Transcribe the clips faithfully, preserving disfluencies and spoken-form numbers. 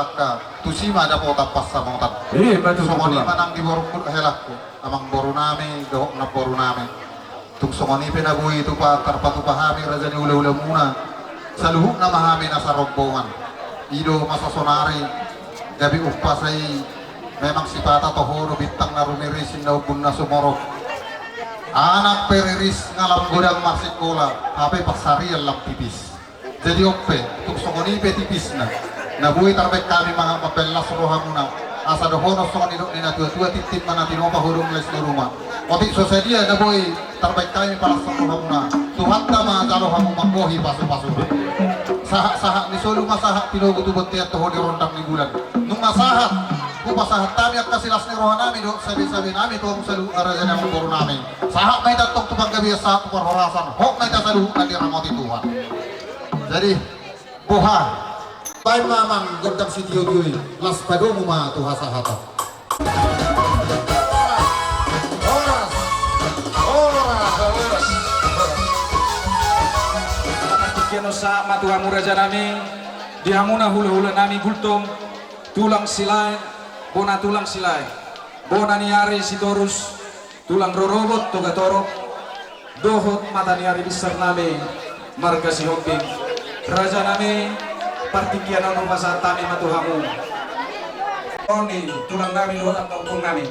Angka tusi ma dapotan pansamotan. Ima tutu. Songon i ma nang di borungku, helangku, amangborunami dohot namborunami. Tung songon i pe na boi tupa tarpatupa hami raja ni hulahulamuna, saluhutna ma hami na sarombongan. I do masa sonari, gabe umpasa i. Memang sipata toho do bintang na rumirisin na ombun na sumorop. Anak pe riris nga lam godang marsikola, hape pansarian lam pipis. Jadi on pe, tung songon i pe tipisna, na boi tarbaen hami ma mambaen las rohamuna. Asa dohonon songon nidok ni natuatua, tintin ma na tinopa, hudon ma les ni ruma. Otik so sadia na boi tarbaen hami palas rohamuna, Tuhanta ma jalo hamu manggohi pasupasuna. Sahatsahat ni solu ma sahat tinogu tu bontean, toho ni rondang ni bulan. Nunga sahat hupasahat hami angka silas ni rohanami dohot sabesabenami tu hamu saluhutna raja ni amangborunami. Sahat ma hita antong tu panggabean, sahat tu parhorasan, hot ma hita saluhutna diramoti Tuhan. Jadi, boha? Baen ma amang gondang sitiotio i, laos padomu ma tu hasahatan. Horas, horas, horas, horas. Tingki on sahat ma tu hamu rajanami, di hamuna hulahulanami Gultom, tulang Silaen, bona tulang Silaen, bona ni ari Sitorus, tulang rorobot Togatorop, dohot mata ni ari binsarnami marga Sihombing. Rajanami, partingkian on hupasahat hami ma tu hamu. On ni tulangnami dohot angka ompungnami.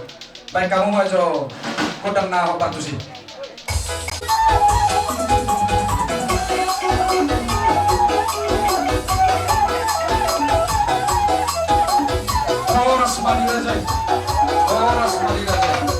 Baen hamu ma jo gondang na hombar tusi. Horas ma di raja i. Horas ma di raja i.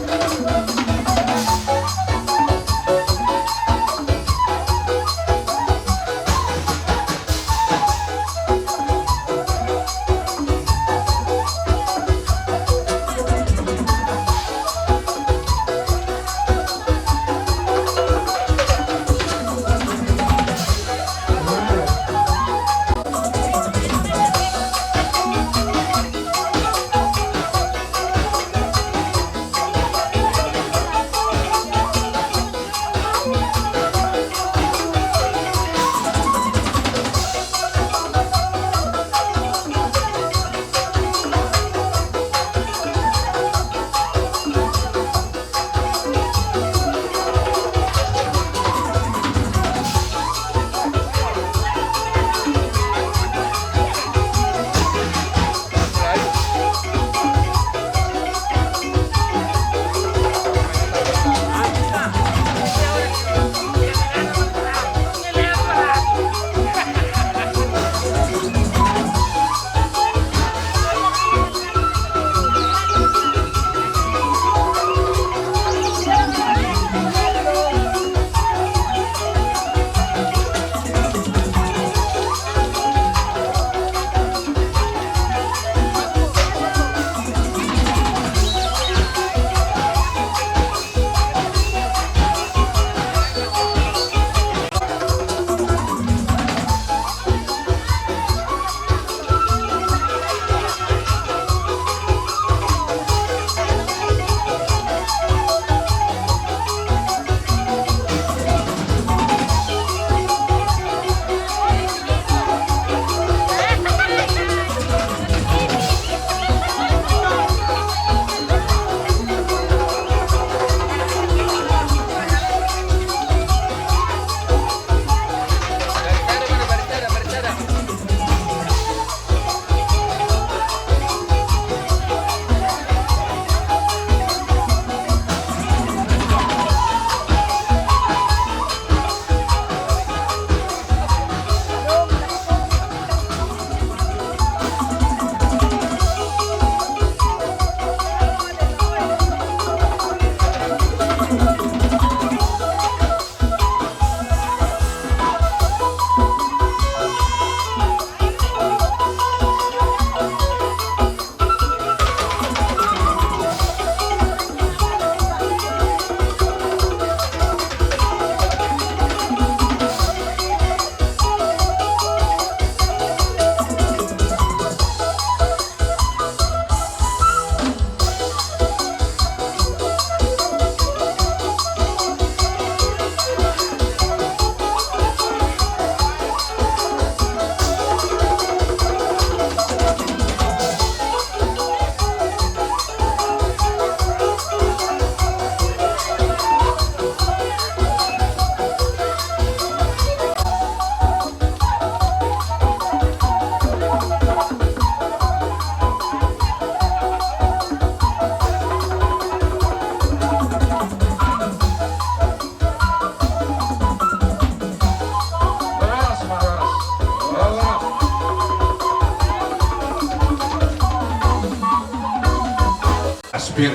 Pir,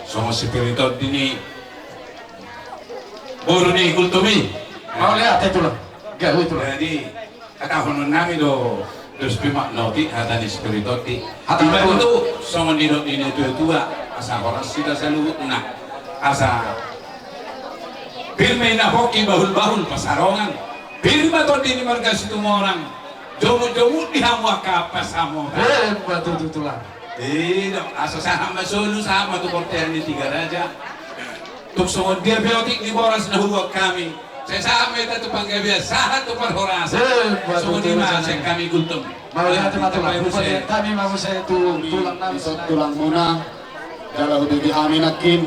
songon si Pir i tondi ni boru ni Gultom i. Mauliate tulang. Gabe tulang. Jadi, hatahonon nami do, dos pe ma noti hata ni si Pir i tondi. Hata ni boru. Ima tutu, songon nidok ni na tua-tua, asa horas hita saluhutna. Asa pir ma inna pongki, bahul-bahul pansalongan. Pir ma tondi ni marga Situmorang. Jomuk-jomuk di hamu angka pansamotan. Emma tutu tulang. I do, asa sahat ma solu, sahat ma tu bontean ni Tiga Raja. Tung songon dia pe otik ni boras na huboan hami, sai sahat ma hita tu panggabean, sahat tu parhorasan. Emma tutu tulang. Songon i ma sian hami Gultom. Mauliate ma tulang. Hubege hami ma muse tu tulang nami. Tulang muna. Jala hubege hami nangkin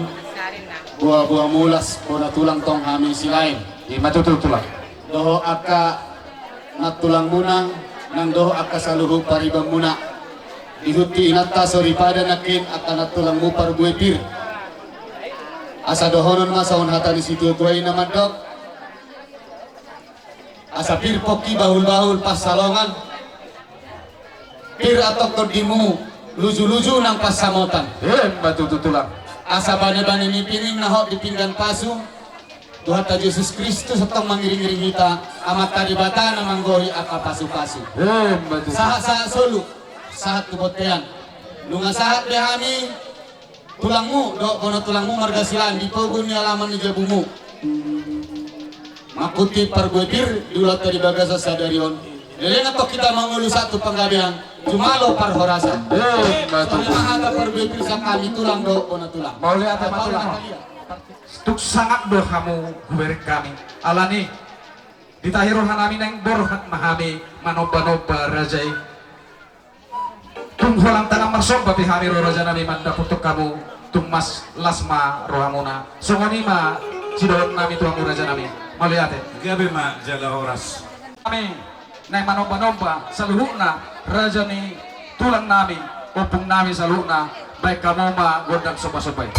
boa-boa mulas bona tulang tong hami Silaen. Ima tutu tulang. Dohot angka nantulang muna, nang dohot angka saluhut pariban muna. Dihut tu inanta soripada nangkin angka nantulangmu parbue pir. Asa dohonon ma songon hata ni situa-tua i na mandok. Asa pir pongki, bahul-bahul pansalongan. Pir antong tondimu, luju-luju nang pansamotan. Emma tutu tulang. Asa bane-bane ni pir i na hot di pinggan pasu. Tuhanta Jesus Kristus antong mangiring-iring hita, Amanta Debata na manggohi angka pasu-pasu. Emma tutu. Sahat-sahat solu, sahat tu bontean. Nunga sahat be hami, tulangmu dohot bona tulangmu marga Silaen di pogu ni alaman ni jabumu. Mangkuti parbue pir di ulaonta di bagasan sadari on. Leleng antong hita mangolu sahat tu panggabean, jumalo parhorasan. Emma tutu. Songon i ma hata parbue pir sian hami tulang dohot bona tulang. Mauliate ma tulang. Tung sangap do hamu hubereng hami. Alani i, ditahi roha nami naeng borhat ma hami manomba-nomba raja i. Tung holan tangan marsomba pe hami ro raja nami mandapothon hamu, tung mas las ma rohamuna. Songon i ma sidohonon nami tu hamu raja nami. Mauliate. Gabe ma jala horas. Hami naeng manomba-nomba saluhutna raja ni tulang nami, ompung nami saluhutna, baen hamu ma gondang somba-somba i.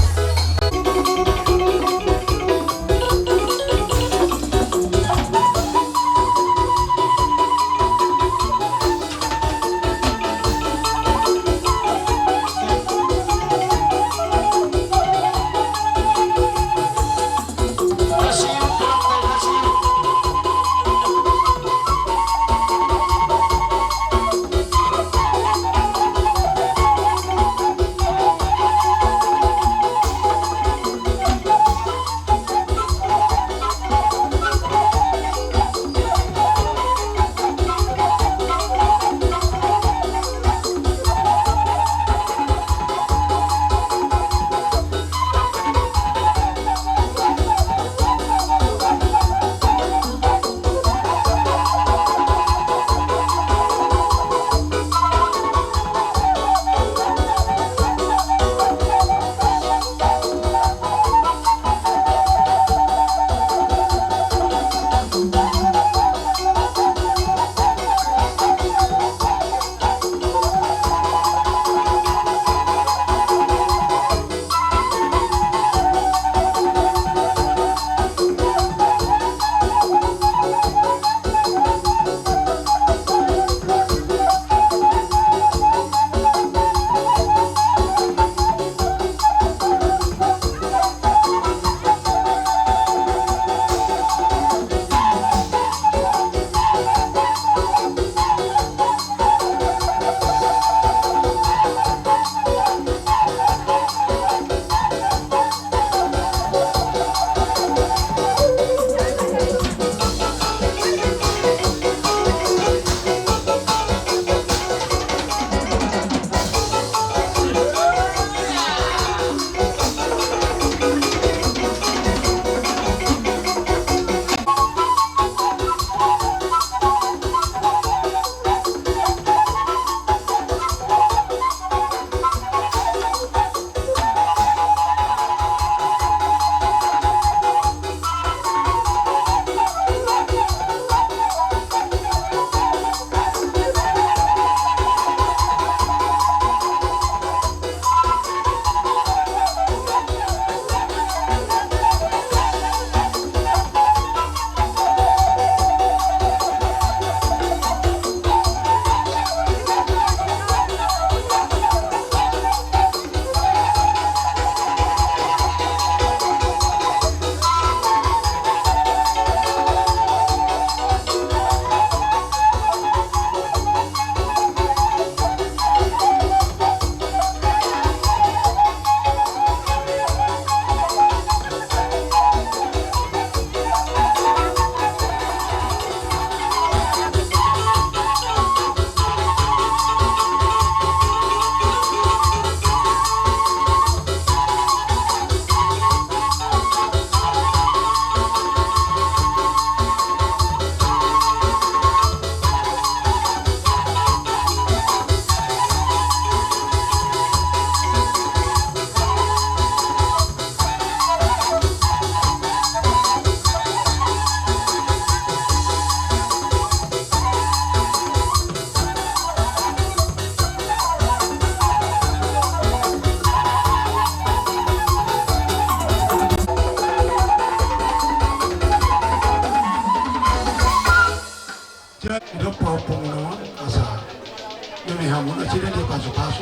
Pasu-pasu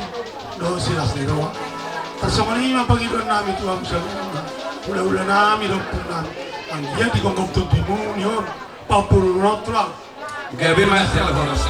dohot silas ni roha. Tarsongon i ma pangidoan nami tu hamu saluhutna, hula-hula nami dohot ompung nami. Anggiat di gonggong tondimu on pampulun on tulang. Gabe ma siala horas.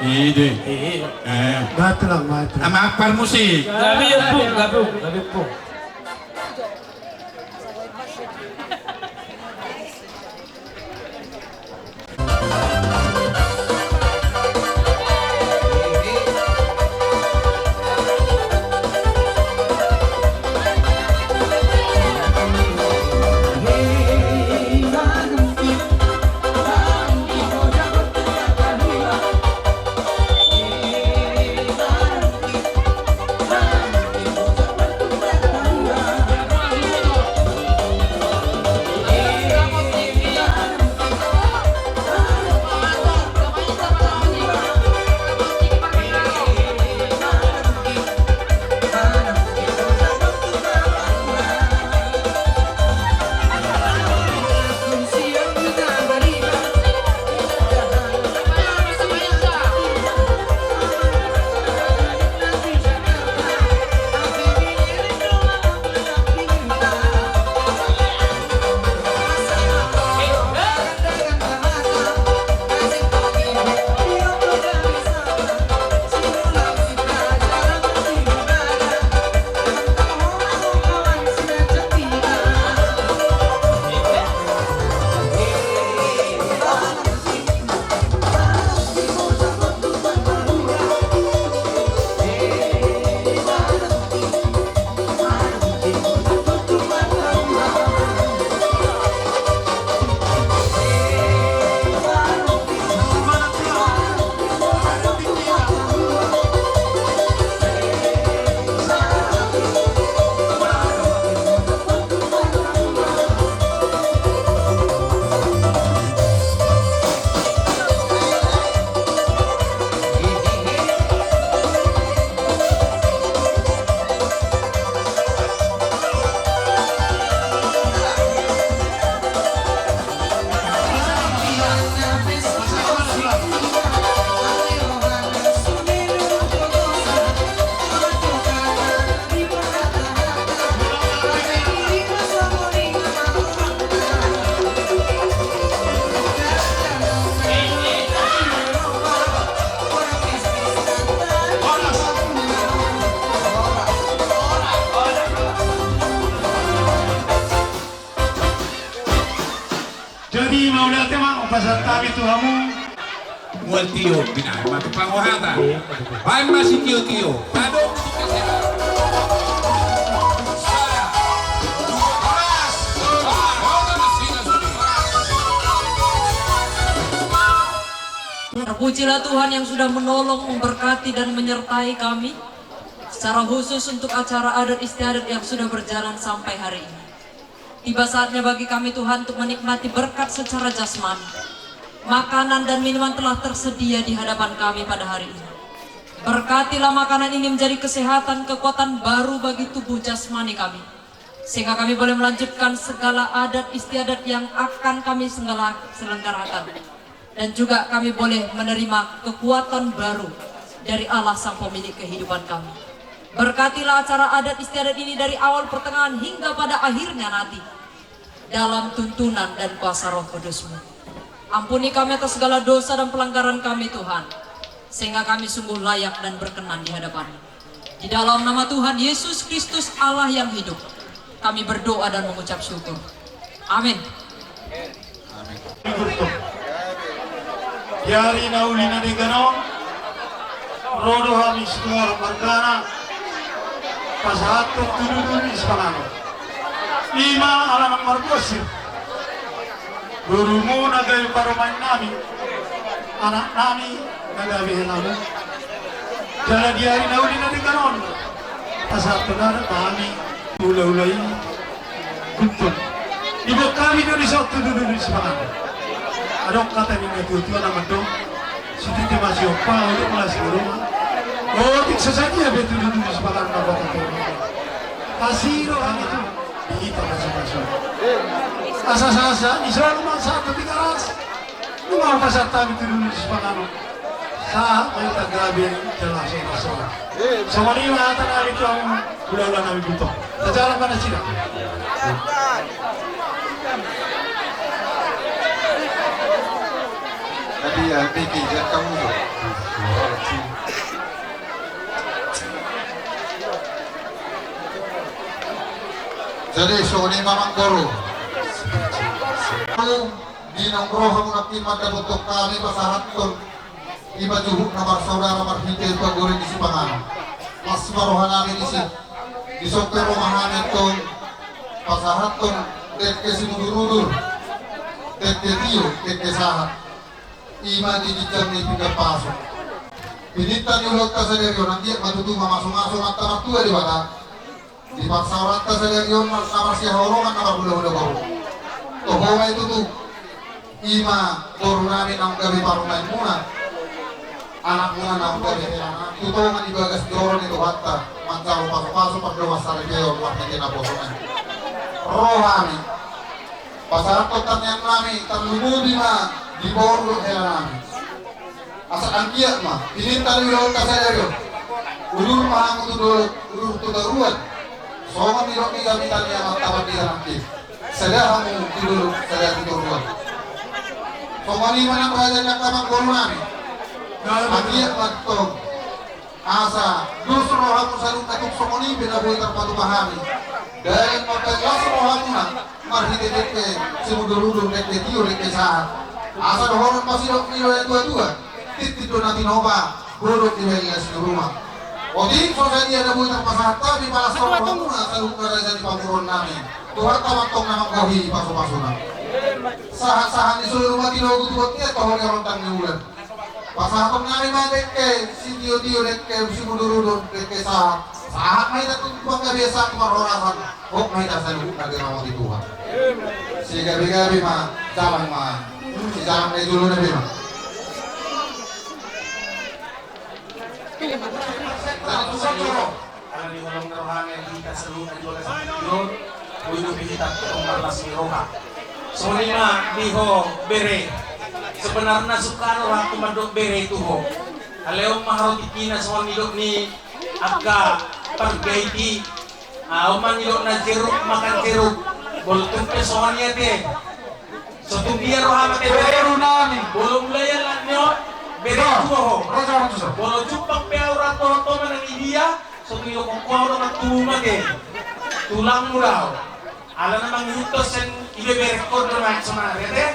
Ide. Iya. Eh. Batu lang, batu. Ama apa musik? Gabe, Pung, gabe, gabe, Pung. Jadi mauliate ma hupasahat hami tu hamu. Mual tio, binahen ma tu panguhatan. Baen ma sitiotio. Padong tu kesehat. Sada, dua belas. Terpujilah Tuhan yang sudah menolong, memberkati, dan menyertai kami. Secara khusus untuk acara adat istiadat yang sudah berjalan sampai hari ini. Tiba saatnya bagi kami, Tuhan, untuk menikmati berkat secara jasmani. Makanan dan minuman telah tersedia di hadapan kami pada hari ini. Berkatilah makanan ini menjadi kesehatan, kekuatan baru bagi tubuh jasmani kami. Sehingga kami boleh melanjutkan segala adat istiadat yang akan kami senggala-, selenggarakan. Dan juga kami boleh menerima kekuatan baru dari Allah, Sang Pemilik kehidupan kami. Berkatilah acara adat istiadat ini dari awal, pertengahan, hingga pada akhirnya nanti, dalam tuntunan dan kuasa Roh Kudus-Mu. Ampuni kami atas segala dosa dan pelanggaran kami, Tuhan, sehingga kami sungguh layak dan berkenan di hadapan-Mu. Di dalam nama Tuhan Yesus Kristus, Allah yang hidup, kami berdoa dan mengucap syukur. Amin. Amin. Di ari na uli na denggan on, ro do hami Situmorang margana pasahathon tu dudun ni sipanganon. Ima ala na marbosir. Borumu na gabe parumaen nami, anak nami na gabe helamu. Jala di ari na uli na denggan on, pasahathon adat ma hami, hula-hula i, gultom. Diboan hami do dison tu dudun ni sipanganon. Adong hata ni natuatua na mandok, sititi ma siompa, otik ma las ni ruma. Otik so sadia pe tu dudun ni sipanganon na pasahathon. Asi do hami tu. Di hita masing-masing. Asa sahat-sahat ni solu ma sahat tu Tigaras. Nunga hupasahat hami tu dudun ni sipanganon. Sahat ma hita gabe jala sonang-sonang. Songon i ma hata nami tu hamu hula-hula nami, gultom. Tajalang ma nasida. Jadi Jadi songon i ma amangboru. Di naung ro hamu nangkin mandapothon hami pasahathon i ma juhut na marsaudara marhite pagori ni sipanganon. Las ma roha nami disi. Dison pe ro ma hami antong pasahathon dengke simudurudur, dengke tio, dengke sahat. I ma di ginjang ni pinggan pasu. Pinangido ni ulaonta sadari on, anggiat ma tutu mamasumasu Amanta Martua Debata di parsaoranta sadari on, na marsihaholongan, na marhulahula boru. Toho ma i tutu. I ma boru nami naung gabe parumaenmuna, anakmuna naung gabe helanami, tu tonga ni bagas joro ni Tuhanta, manjalo pasupasu pardongansaripeon marhite naposona i. Ro hami pasahathon tangiang nami, tarlumobi ma di boru dohot helanami. Asa anggiat ma pinangido ni ulaonta sadari on, udur ma hamu tu dolok, udur tu toruan. Songon nidok ni jamita ni Amanta Pandita nangkin, sada hamu tu dolok, sada tu toruan. Songon i ma nang raja ni angka amangboru nami. Anggiat ma antong asa dos rohamu saluhutna, tung songon i pe na boi tarpatupa hami. Dalan mambahen las rohamuna marhite dengke simudurudur, dengke tio, dengke sahat. Asa dohonon ma sidok ni natuatua: Tintin do na tinopa, godang dibahen las ni ruma. Otik so sadia na boi tarpasahat hami, palas rohamuna saluhutna raja ni pamoruon nami. Tuhanta ma antong na manggohi pasupasuna. Sahatsahat ni solu ma tinogu tu bontean, toho di rondang ni bulan. Pasahathon nami ma dengke sitiotio, dengke simudurudur, dengke sahat. Sahat ma hita tu panggabean, sahat tu parhorasan. Horas ma hita saluhutna diramoti Tuhan. Sigabegabe ma, jalang ma. Sijalang na i jolo na be ma. Alani holong ni rohana di hita saluhutna di bagas tingki on, boi dope hita tong marlas ni roha. Songon i ma di ho bere. Sebenarna sungkan rohangku mandok bere tu ho. Alai on ma haru tingkina, songon nidok ni angka pargaiti. Ah, on ma nidokna, jeruk makan jeruk. Bolo tung pe songon i ate. So tung dia roham ate bere. Bere nami. Bolo mulai anak ni on bere tu ho. Bolo jumpang pe au rap dohot ho manang di dia, so tung didokkon ho do, mantubu ma ate. Tulangmu do au. Alana mangihuthon sian ibeberengkon do na sonari ate.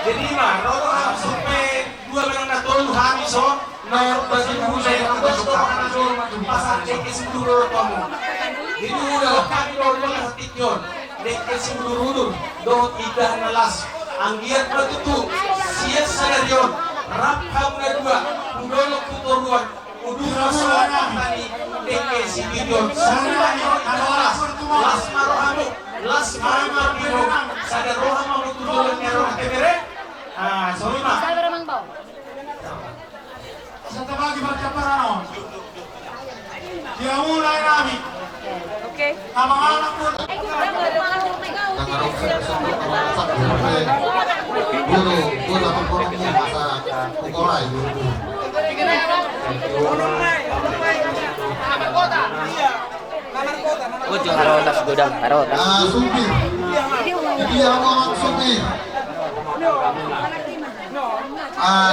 Jadi i ma, ro do hami so pe dua manang na tolu hami so. Nor bagi na hujai na tugas do hana do. Pasahat dengke simudurudur tu hamu. Jadi udah lah, hami do hujai na tingki on. Dengke simudurudur dohot indahan na las. Anggiat ma tutu sian sadari on rap hamu na dua tu dolok tu toruan. Udur ma songon hata ni dengke sibition. Songon i ma, las ma rohamu, las ma rohamu. Sada roha ma hamu tu dolok ni roha ni bere. Ah, songon i ma. Bisa tabagi parjamparan on. Dia mulai nami. Oke. Nama anak pun. Oh, jo, taruh tas gudang, taruh tas. Ah, supir. Jadi, apa maksudnya? Ah,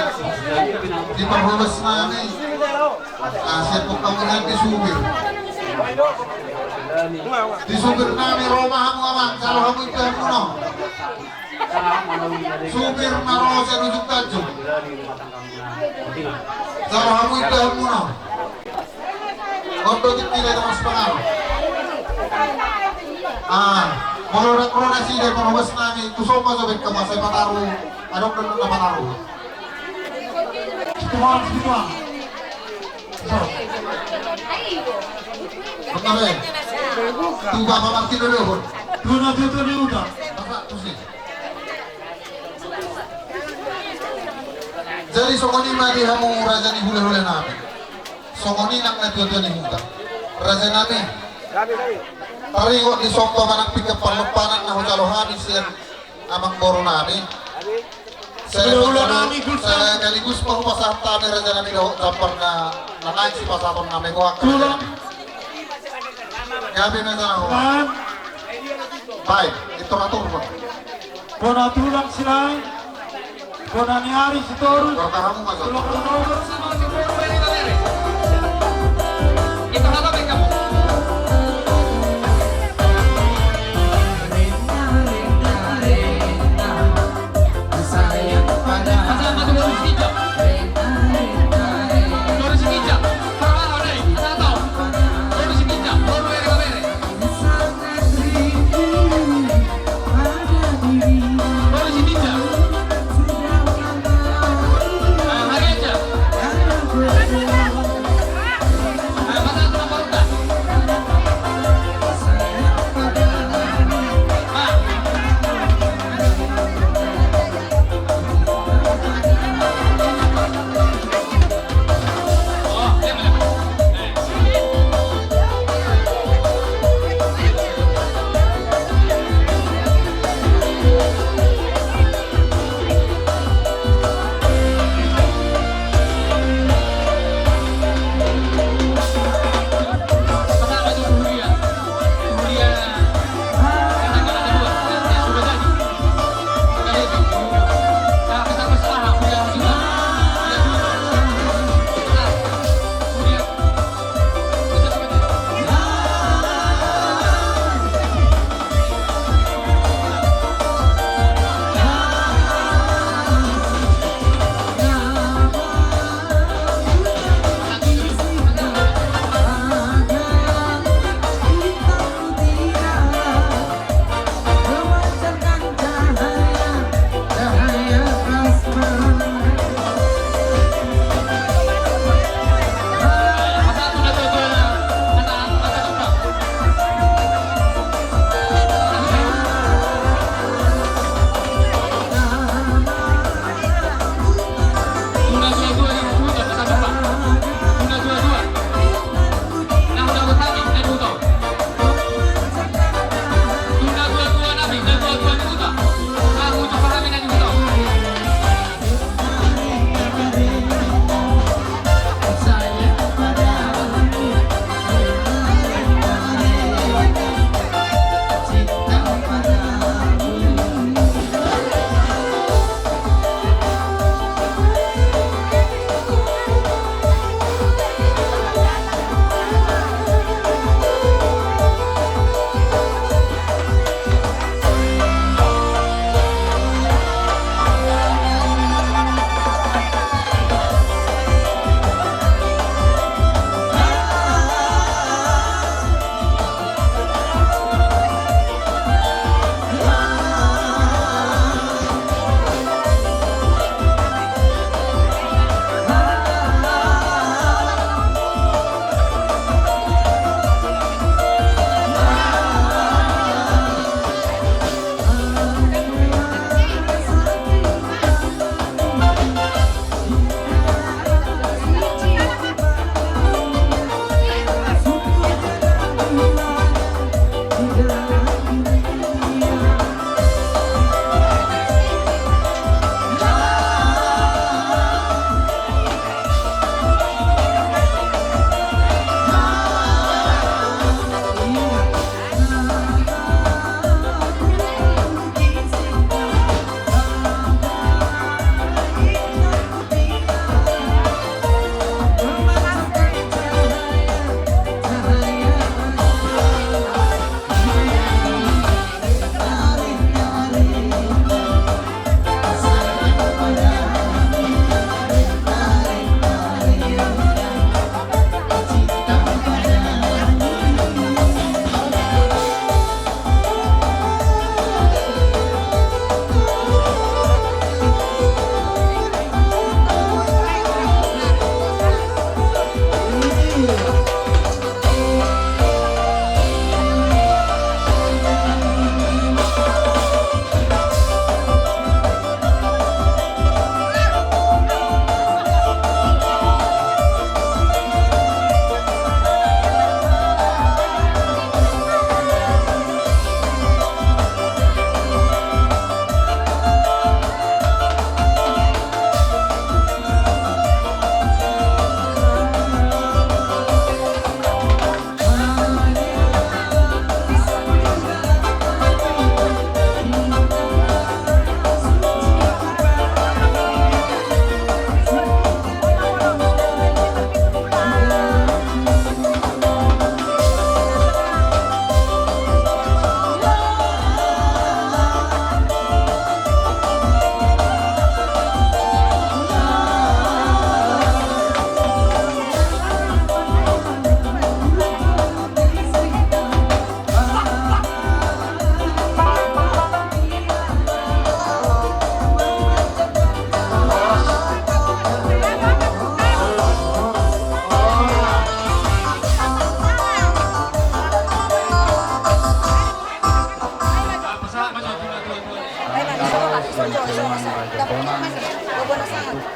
di parhobas nami. Ah, siap kau dengan di supir. Di supir nami, ro ma hamu, amang, jalo hamu indahanmuna. Supir na ro sian ujung Tanjung. Jalo hamu indahanmuna. On do tingkina, ito mas pangaru. Ah, molo ndang ro nasida, parhobas nami, tu son ma jo baen hamu asa pataru. Adong do na pataru. Situang, situang. Bagabe. Tu Bapak Martin do dohot. Tu natuatua ni huta. Bapak, tu si. Jadi songon i ma di hamu raja ni hulahula nami. Songon i nang natuatua ni huta. Raja nami. Taringot ni somba manang pinggan parlompanan na hujalo hami sian amangboru nami. Sekaligus ma hupasahat hami raja nami dohot jambar na naeng sipasahaton nami, gohang. Gabe ma jala ho. Baik, itu atur, Bang. Bona tulang silae. Bona ni ari Sitorus. Tolong nomor sama Sitorus, bere, bere. Kita hadapi kamu. Sayang pada. Masa mati baru sekejap. Baru sekejap. Parah, dai. Kita tahu. Baru sekejap. Baru bere, bere. Baru sekejap. Ah, hari aja.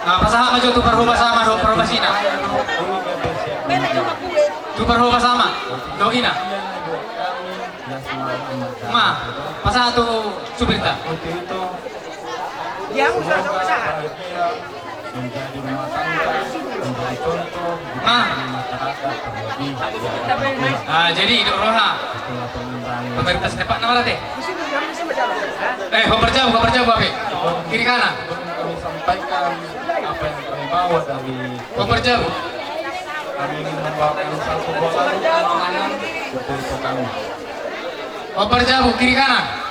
Ah, pasahat ma jo tu parhobas ama dohot parhobasina. Tu parhobas ama dohot ina. Ma, pasahat tu supirta. Dia usah, usah. Ma. Ah, jadi didok roha pemerintah setempat nama tadi? Eh, hombar jabu, hombar jabu, ape? Kiri kanan. Hombar jabu. Hombar jabu, kiri kanan.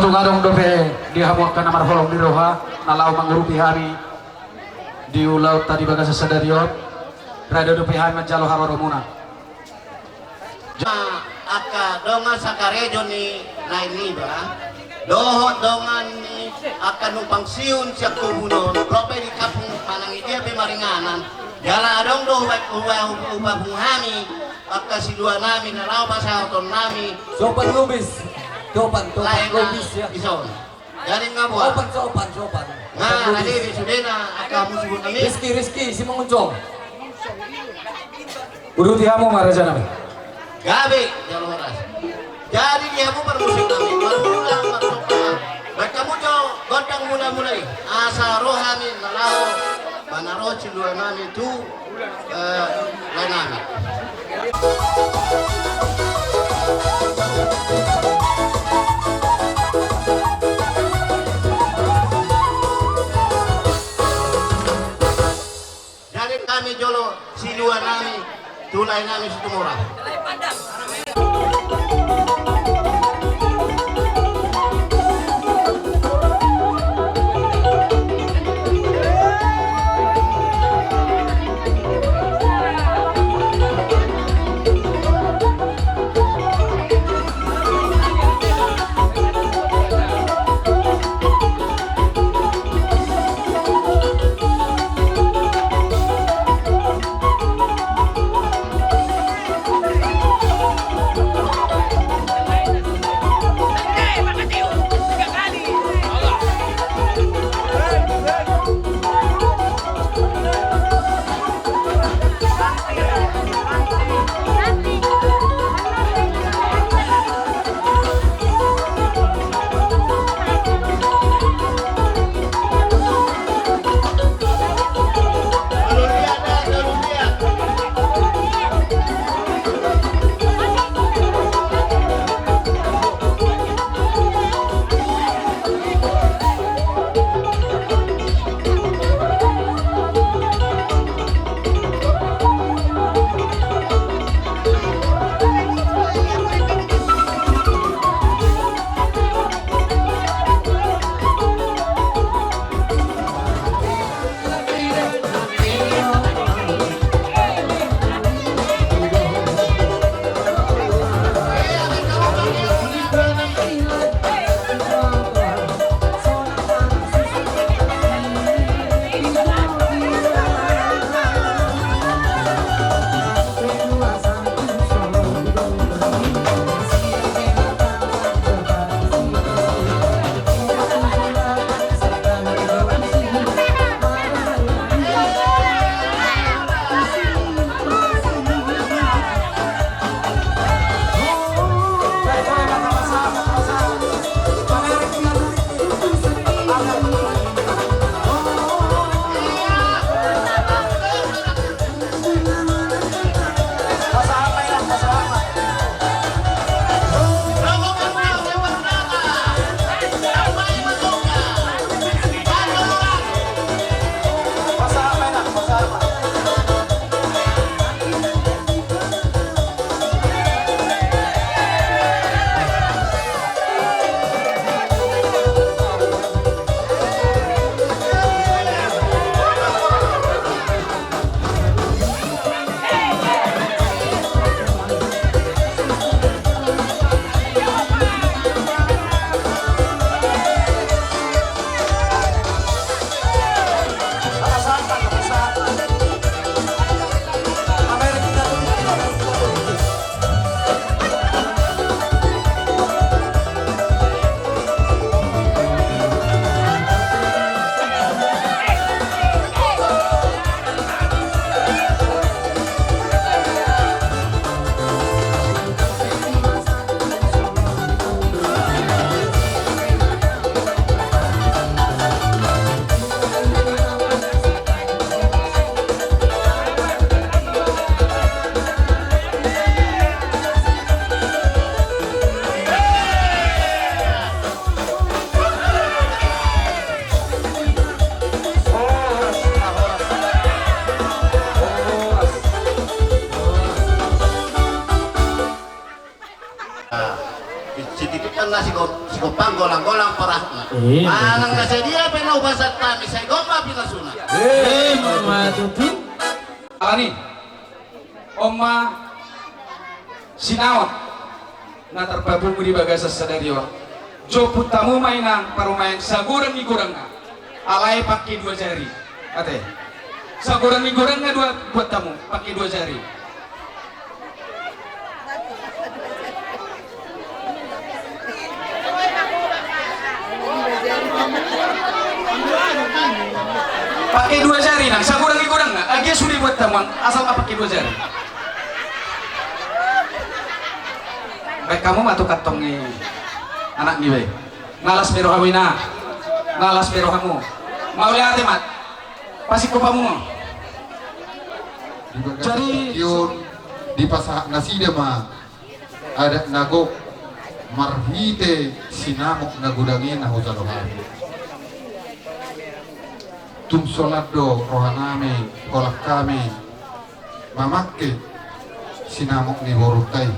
Nunga adong dope di hamu angka na marholong ni roha na laho mangurupi hami di ulaonta di bagasan sadari on. Rade dope hami manjalo haroruamuna. Angka dongan sakarejo ni Naeng Niba dohot dongan ni angka numpang siun sian tobun on, ro pe di kampung manang i dia pe maringanan. Jala adong do huba-, huba-, huba-, huba-, hami angka siluanami na laho pasahatonnami. Sopan lubis. Sopan, sopan lubis ya. Ison. Jadi nga boa. Sopan, sopan, sopan. Nga, sopan lubis. Rade be sudena angka musibunami. Rizki, Rizki, Simangunjung. Uduti hamu ma rajanami. Gabe, jalo horas. Jadi di hamu parmusiknami, marmula, marsopa. Baen hamu jo gondang mula-mula i. Asa ro hami na laho manaruhon siluanami tu, eh, laenami. Jadi hami jolo siluanami tu laenami Situmorang. Gompang golang-golang parahutna. Eh, manang na sadia pe na hupasahat hami, sai gok ma pinasuna. Eh, ma tutu. Alani, on ma sinamot na tarpapungu di bagasan sadari on. Jompuntamu ma inang parumaen sagodang ni godangna. Alai pangke dua jari. Ate. Sagodang ni godangna dua buat tamu, pangke dua jari. Pangke dua jari nang, sagodang ni godangna, agia sude buat tamu, asal ma pangke dua jari. Baen hamu ma tu kantong ni anak ni bae. Nga las be rohamu inang. Nga las be rohamu. Mauliate ma. Pasingkop hamu. Jadi dipasahat nasida ma adat na gok marhite sinamot na godang i na hujalo hami. Tung so lam do rohanami, holan hami mamangke sinamot ni borunta i.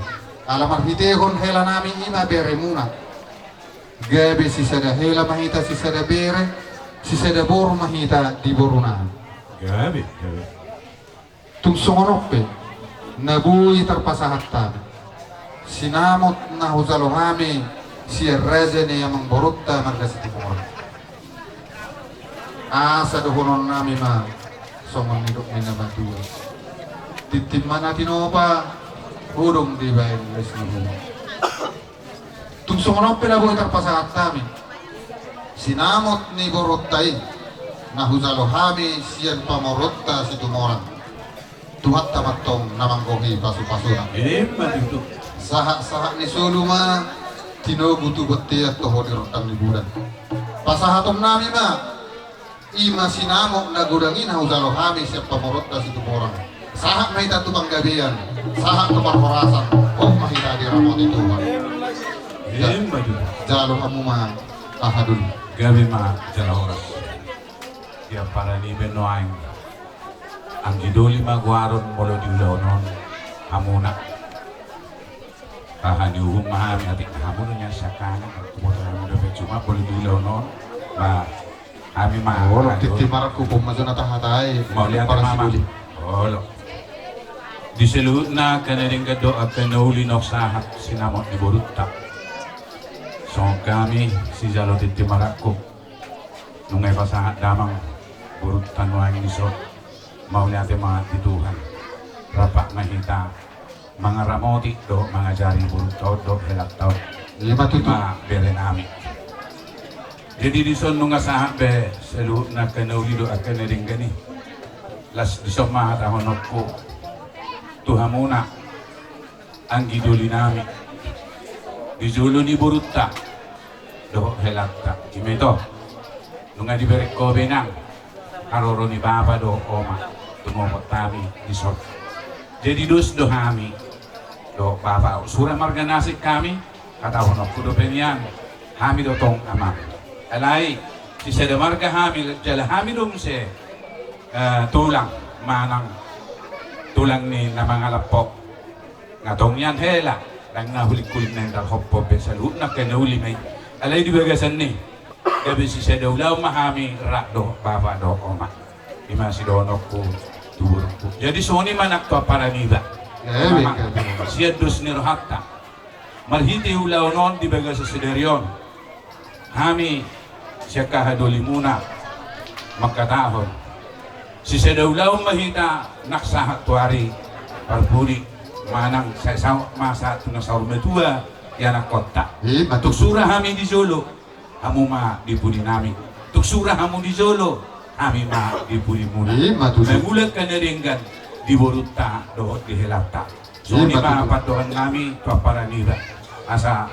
Ala marhitehon helanami i ma beremuna. Gabe sisada hela ma hita sisada bere, sisada boru ma hita di borunami. Gabe, gabe. Tung songon on pe na boi tarpasahat hami sinamot na hujalo hami sian raja ni amangborunta marga Situmorang. Asa dohononnami ma songon nidok ni na matua. Tintin ma na tinopa, hudong dibaen les ni hudong. Tung songon on pe na boi tarpasahat hami sinamot ni borunta i na hujalo hami sian pamoruonta Situmorang. Tuhanta ma antong na manggohi pasupasuna. Ima tutu. Sahatsahat ni solu ma tinogu tu bontean toho di rondang ni bulan. Pasahatonnami ma i ma sinamot na godang i na hujalo hami sian pamoruonta Situmorang. Sahat ma hita tu panggabean, sahat tu parhorasan, hot ma hita diramoti Tuhan. Ima tutu. Jalo hamu ma aha dulu. Gabe ma jala horas. Di ampara ni baen nuaeng. Anggi doli ma goaron molo di ulaon on hamuna. Aha ni uhum ma hami atik hamuna nian sakana aku boto hami dope cuma molo di ulaon on. Ba hami ma olo titi marangkup ma jona tahatai. Mauliate ma. Olo. Di saluhutna angka na denggan dohot angka na uli na sahat sinamot ni borunta. Songon hami sijalo titi marangkup. Nunga dipasahat damang borunta nuaeng dison. Mauliate ma di Tuhan. Rap ma hita mangaramoti dohot mangajari borunta on dohot helanta on. Ima tutu. Ima berenami. Jadi dison nunga sahat be saluhutna angka na uli dohot angka na denggan i. Las dison ma hatahononku tu hamuna. Anggi dolinami di jolo ni borunta dohot helanta. Ima ito. Nunga dibereng ho be nang haroro ni bapa dohot oma tumopot hami dison. Jadi dos do hami dohot bapa sura marga na asing hami. Hatahononku dope nian hami do tong amang. Alai sisada marga hami jala hami do muse eh, tulang manang tulang ni na mangalaphon. Nga tong nian hela ndang na hulik-hulik na endang hophop be saluhutna angka na uli ma i. Alai di bagasan ni gabe sisada ulaon ma hami rap dohot bapa dohot oma. Ima sidohononku tu borungku. Jadi songon i ma nang tu ampara niba. Sian dos ni rohanta marhite ulaon on di bagasan sadari on. Hami sian haha dolimuna mangkatahon sisada ulaon ma hita nang sahat tu ari parpudi manang sai saut ma sahat tu na saur matua ianakhonta. Tung sura hami di jolo hamu ma di pudinami. Tung sura hamu di jolo hami ma di pudimuna. Mangula angka na denggan di borunta dohot di helanta. Songon i ma pandohan nami tu ampara niba asa.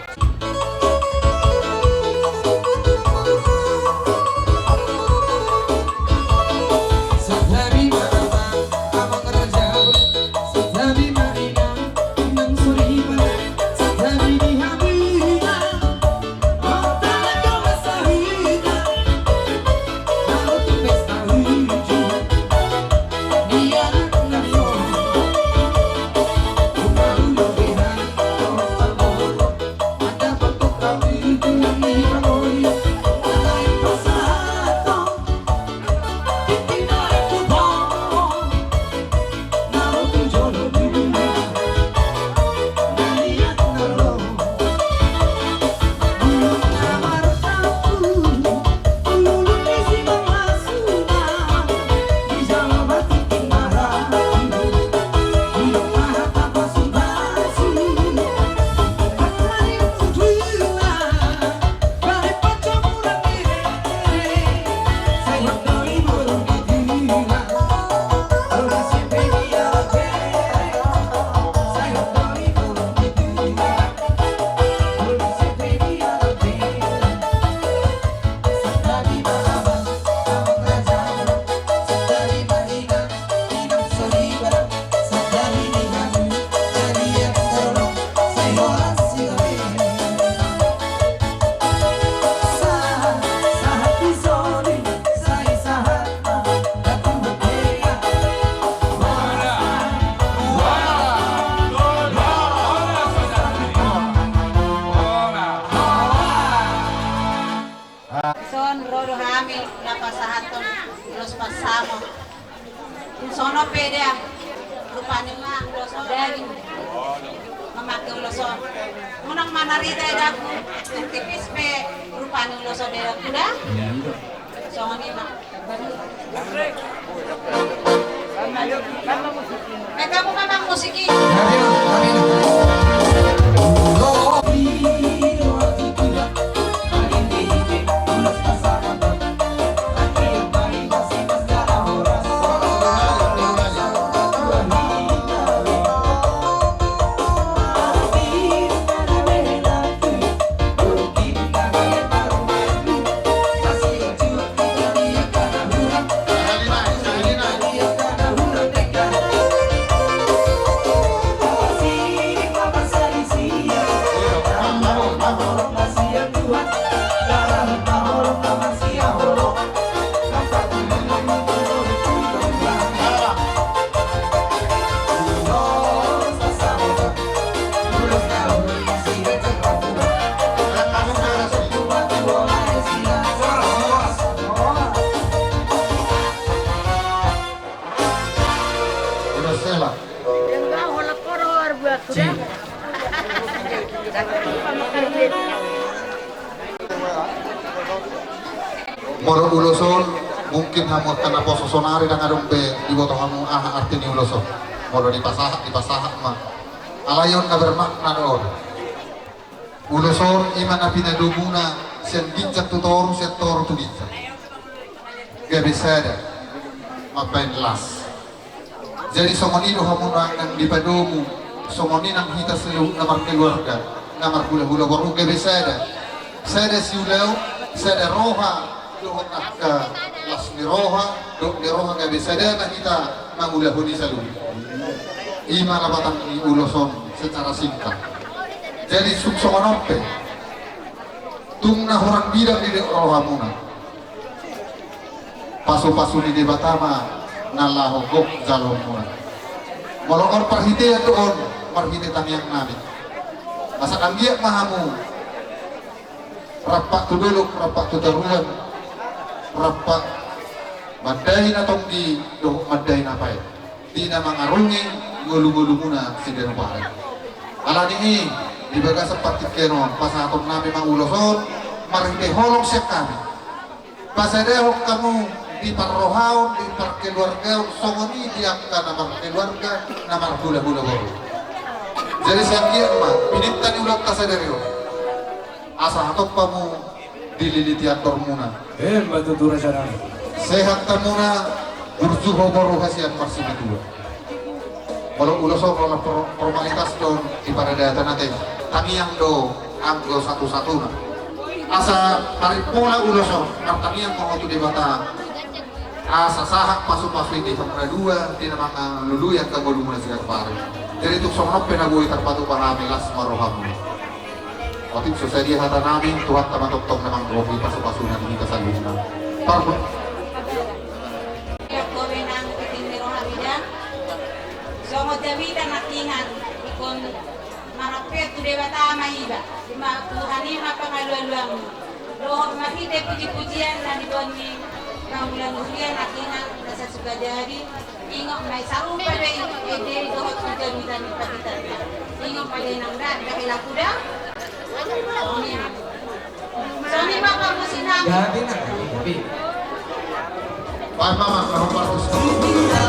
Dison ro do hami na pasahathon ulos pansamot. Songon on pe da, rupani ma ulos on daging mamangke ulos on. Unang manarita da, tung tipis pe rupani ulos on da, da. Songon i ma. Baen hamu ma amang musik i. Ulos sela. Molo ulos on, mungkin hamu angka naposo sonari ndang adong be diboto hamu aha arti ni ulos on. Molo dipasahat, dipasahat ma. Alai on na bermakna do on. Ulos on i ma na pinadomuna sian ginjang tu toru, sian toru tu ginjang. Gabe sada mambaen las. Jadi songon i do hamu nang dipadomu, songon i nang hita saluhutna markeluarga, na marhulahula boru gabe sada. Sada siulaon, sada roha, dohot angka las ni roha, dohot ni roha gabe sada ma hita mangulahon i saluhut. I ma lapatan ni ulos on secara singkat. Jadi sung songon on pe, tung na hurang bidang didok rohamuna, pasupasu ni Debata ma na laho gok jaloonmuna. Molo on parhitean do on, marhite tangiang nami. Asa anggiat ma hamu rampak tu dolok, rampak tu toruan, rampak mandai na tonggi dohot mandai na paet di na mangarungi ngolungolumuna siganup ari. Alani i, di bagasan partingkian on pasahaton nami ma ulos on marhite holong sian hami. Pasadahon hamu di parrohaon, di parkeluargaon, songon i di angka na markeluarga, na marhulahula boru. Jadi sai anggiat ma pininta ni ulaonta sadari on, asa hatop hamu dililiti andormuna. Emma tutu raja nami. Sehat hamuna, burju ho boru hasian marsimatua. Molo ulos on, molo for-, formalitas do on di paradaton, ate, tangiang do anggo satusatuna. Asa marimpola ulos on, martangiang ma ho tu Debata asa sahat pasupasu i di hamuna dua, di na mangalului angka ngolumuna siganup ari. Jadi tung songon on pe na boi tarpatupa hami, las ma rohamuna. Otik so sadia hata nami, Tuhanta ma tongtong na manggohi pasupasuna di hita saluhutna. Parbu. Ia kowe nang titin ni roha bida. Songon jamita nangkinan, ingkon marapet tu Debata ma iba. Ima Tuhan i ma pangalualuanmu. Dohot marhite pujipujian na diboan ni pangula ni huria nangkinan, na sasuka jadi. Ingot ma i sarupa do i ende dohot tu jamita ni pakitan. Ingot ma i nang da, da hela kuda. Songon i ma. Songon i ma parmusikna. Jadi na, tapi. Baik, Mama, kalau parmusikna.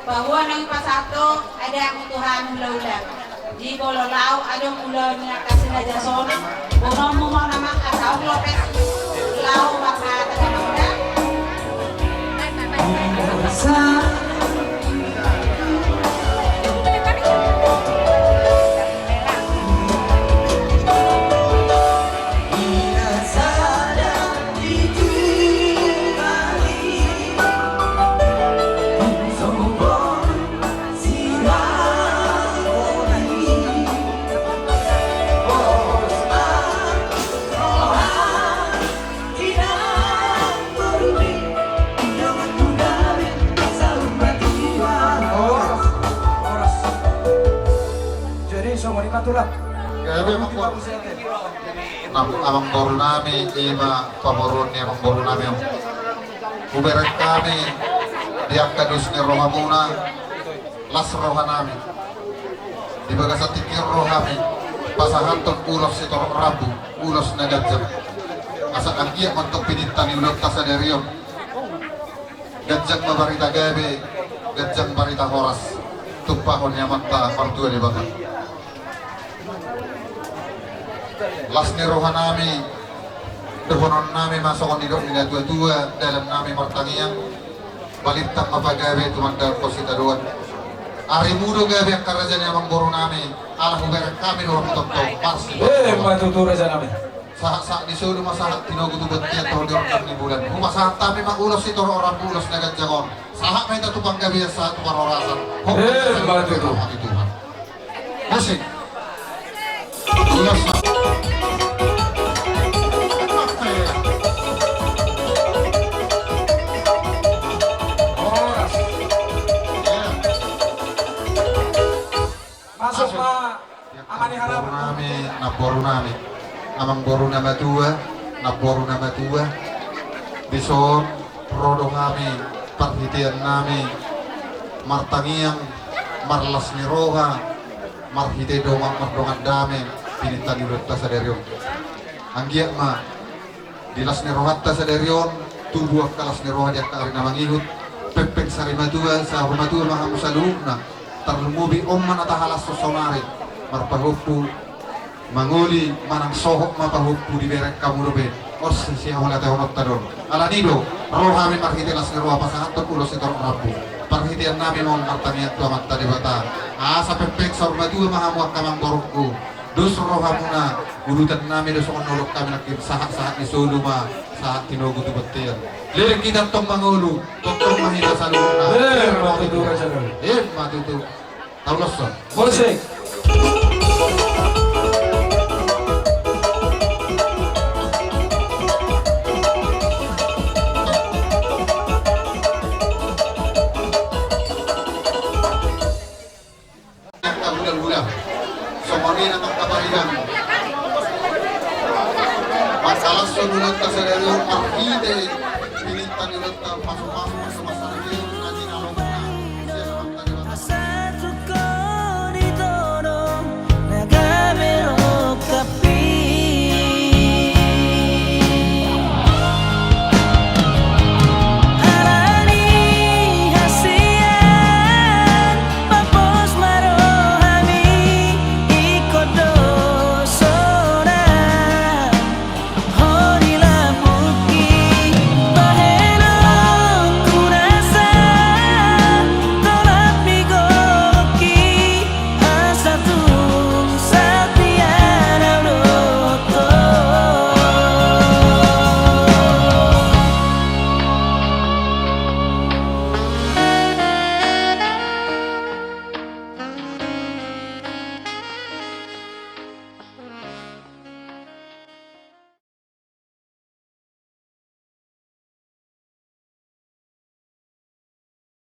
Paboa naung pasahat ho adat ni Tuhan hulahula. Di molo laho adong ulaon ni angka si Raja Sonang, boanonmu ma nama asa ong lopes laho marhata damang da. Jadi songon i ma tulang. Gabe ma. Amangboru nami, i ma pamoruon ni amangboru nami on. Hubereng hami di angka dos ni rohamuna, las roha nami. Di bagasan tingki on ro hami pasahathon ulos sitorop rambu, ulos na ganjang. Asa anggiat ma antong pinangidoanta sadari on, ganjang ma barita gabe, ganjang barita horas, tumpahon ni Amanta Martua Debata. Las ni roha nami, dohonon nami ma songon nidok ni natua-tua, dalan nami martangiang, balintang ma pagabe tumandangkon sitadoan. Arimu do gabe angka raja ni amangboru nami, ala hubereng hami do hamu tongtong. Emma tutu raja nami. Sahat-sahat ni solu ma sahat tinogu tu bontean, tolu ni rondang ni bulan. Hupasahat hami ma ulos sitorop rambu, ulos na ganjang on. Sahat ma hita tu panggabean, sahat tu parhorasan. Emma tutu. Tuhan. Musik. Ulos. Horas. Masuk ma. Amangboru nami, namboru nami, amangboru na matua, namboru na matua. Dison ro do hami parhitean nami martangiang, marlas ni roha, marhite dongan, mardongan dame, pinangidoanta sadari on. Anggiat ma di las ni rohanta sadari on, tubu angka las ni roha di angka ari na mangihut. Pengpeng sari matua, saur matua ma hamu saluhutna. Tarlumobi on ma na tahalashon saonari, marpahompu, mangoli manang sohot ma pahompu dibereng hamu dope. On sihamalatehononta do on. Alani do ro hami marhite las ni roha pasahathon ulos sitorop rambu. Parhitean nami ma on martangiang tu Amanta Debata, asa pengpeng saur matua ma hamu angka amangborungku. Dos rohamuna, udutan nami do songon na udutan nami nangkin, sahat-sahat ni solu ma sahat tinogu tu bontean. Leleng hita antong mangolu, tongtong ma hita saluhutna. Emma tutu raja nami. Emma tutu. Tauloshon. Musik. Angka hulahula, songon i nang angka pariban, mangkalashon ulaonta sadari on marhite pinangidoanta, pasu-pasu